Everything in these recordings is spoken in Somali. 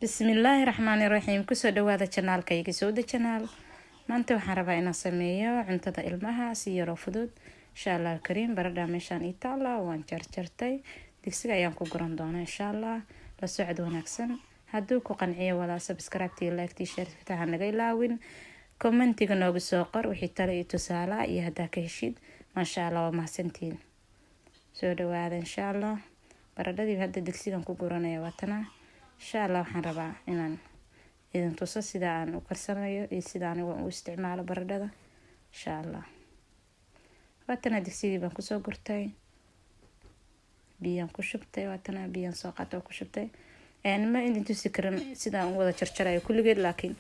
Bismillaahi raxmaani raxiim. Kusoo dhawaada channelkayga Sowda Channel. Maanta waxaan rabaa inaan sameeyo cuntada ilmaha si yaroo fudud, insha Allah kariim. Baradha meeshaan ii taala waan jarjartay, digsiga ayaan ku guran doonaa, insha Allah. La socod wanaagsan. Hadduu ku qanciyo walaa, subscribe-tii, like-tii, share-ta ha naga ilaawin. Commentiga noogu soo qor wixii talo iyo tusaala iyo haddaa ka heshid. Maasha Allah, waa mahadsantiin. Soo dhawaada, insha Allah. Baradhadii hadda digsigan ku guranaya waatana, insha Allah. Waxaan rabaa inaan idin tuso sida aan u karsanayo iyo sida anigu u isticmaalo baradhada, insha Allah. Waatana, digsigii baan kusoo gurtay, biyaan ku shubtay. Waatana, biyaan soo qaata oo ku shubtay. Ma idin tusi karin sidaan u wada jarjarayo kulligeed, laakiin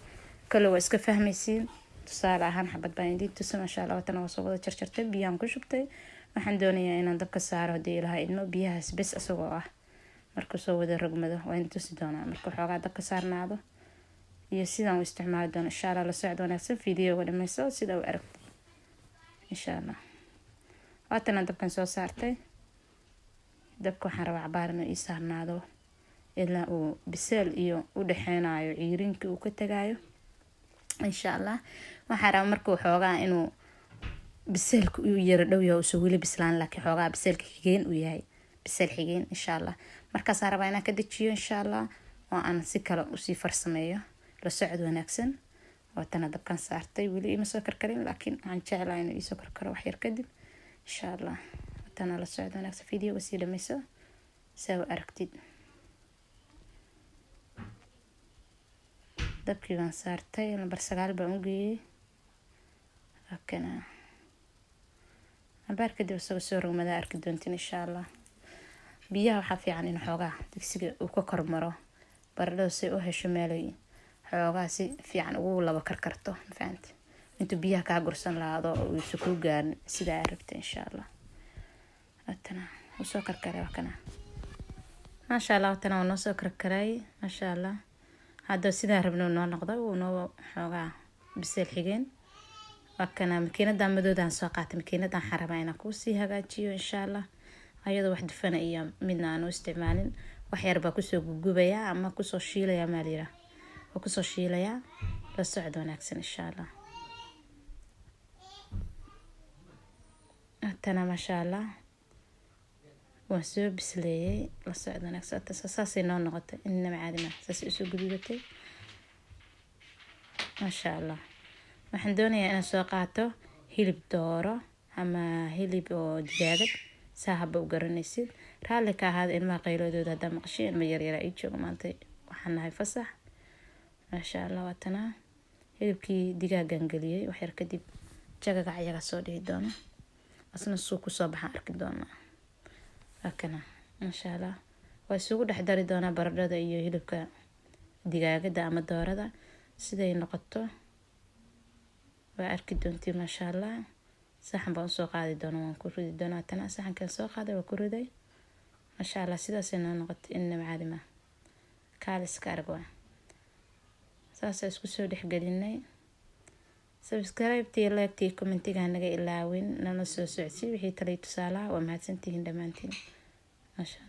kale waa iska fahmaysiin. Tusaale ahaan xabad baan idin tusa, maasha Allah. Waatana, waa soo wada jarjartay, biyaan ku shubtay. Waxaan doonayaa inaan dabka saaro, haddii Ilaha idmo, biyahaas bes isagoo ah. Markuu soo wada rogmado waa idin tusi doonaa, marka xoogaa dabka saarnaado iyo sidaan u isticmaali doono, insha Allah. La socod wanaagsan, videoga dhameyso sida u aragto, insha Allah. Waatana, dabkan soo saartay. Dabka waxaan rabaa cabaar inuu ii saarnaado ilaa uu biseel iyo u dhexeynayo ciirinkii uu ka tagayo, insha Allah. Waxaan rabaa markuu xoogaa inuu biseelka uu yaro dhow yahay, uusan weli bislaan, laakiin xoogaa biseelka xigeen uu yahay, biseel xigeen, insha Allah. Markaasaan rabaa inaan ka dejiyo, insha Allah, oo aan si kale usii farsameeyo. La socod wanaagsan. Waatana, dabkan saartay, weli ima soo karkarin, laakiin waxaan jeclaa inuu iisoo karkaro wax yar kadib, insha Allah. Waatana, la socod wanaagsan, videoga sii dhameyso saa u aragtid. Dabkii baan saartay, lambar 9 baan u geeyey. Waakana, cabaar kadib isagoo soo rogmadaa arki doontiin, insha Allah. Biyaha waxaa fiican in xoogaa digsiga uu ka kormaro baradhada, si u hesho meelay xoogaa si fiican ugu laba karkarto, mafahante? Intuu biyaha kaa gursan lahaado oo uusa kuu gaarin sidaa aa rabta, insha Allah. Waatana, wuu soo karkaray. Waa kana, maasha Allah. Waatana, wuu noo soo karkaray, maasha Allah. Hadda sidaa rabno noo noqda, wuu noo xoogaa biseel xigeen. Waa kana, makiinadan madoodan soo qaatay. Makiinadan waxaan rabaa inaan kuusii hagaajiyo, insha Allah, ayadoo wax dufana iyo midna aan u isticmaalin. Wax yar baa kusoo gugubayaa ama kusoo shiilayaa, maal yiraa, waa kusoo shiilayaa. La socod wanaagsan, insha Allah. Tana, maasha Allah, waan soo bisleeyey. La socod wanaagsan. Saasay noo noqotay, inama caadi ma saasay usoo guduudatay, maasha Allah. Waxaan doonayaa inaan soo qaato hilib dooro ama hilib oo digaagad, saa haba u garanaysid. Raalli ka ahaada ilmaha qayloodooda haddaa maqashay. Ilma yaryara ii jooga maanta, waxaan nahay fasax, maasha Allah. Waatanaa, hilibkii digaagan geliyey. Waxyar kadib jagaga ayaga soo dhihi doono, asna suu kusoo baxaan arki doonaa. Waa kana, maasha Allah. Waa isugu dhex dari doonaa baradhada iyo hilibka digaagada ama doorada. Siday noqoto waa arki doontii, maasha Allah. Saxan baan usoo qaadi doona, waan ku ridi doonaa. Tana, saxankan soo qaaday, waa ku riday, maasha Allah. Sidaasay noo noqotay, inama caadi ma kaaliska arag. Waa saasa isku soo dhexgelinay. Subscribe-tii, like-tii, commentiga naga ilaawin. Nala soo socodsii wixii talay tusaalaha. Waa mahadsantihiin dhammaantiin, maasha.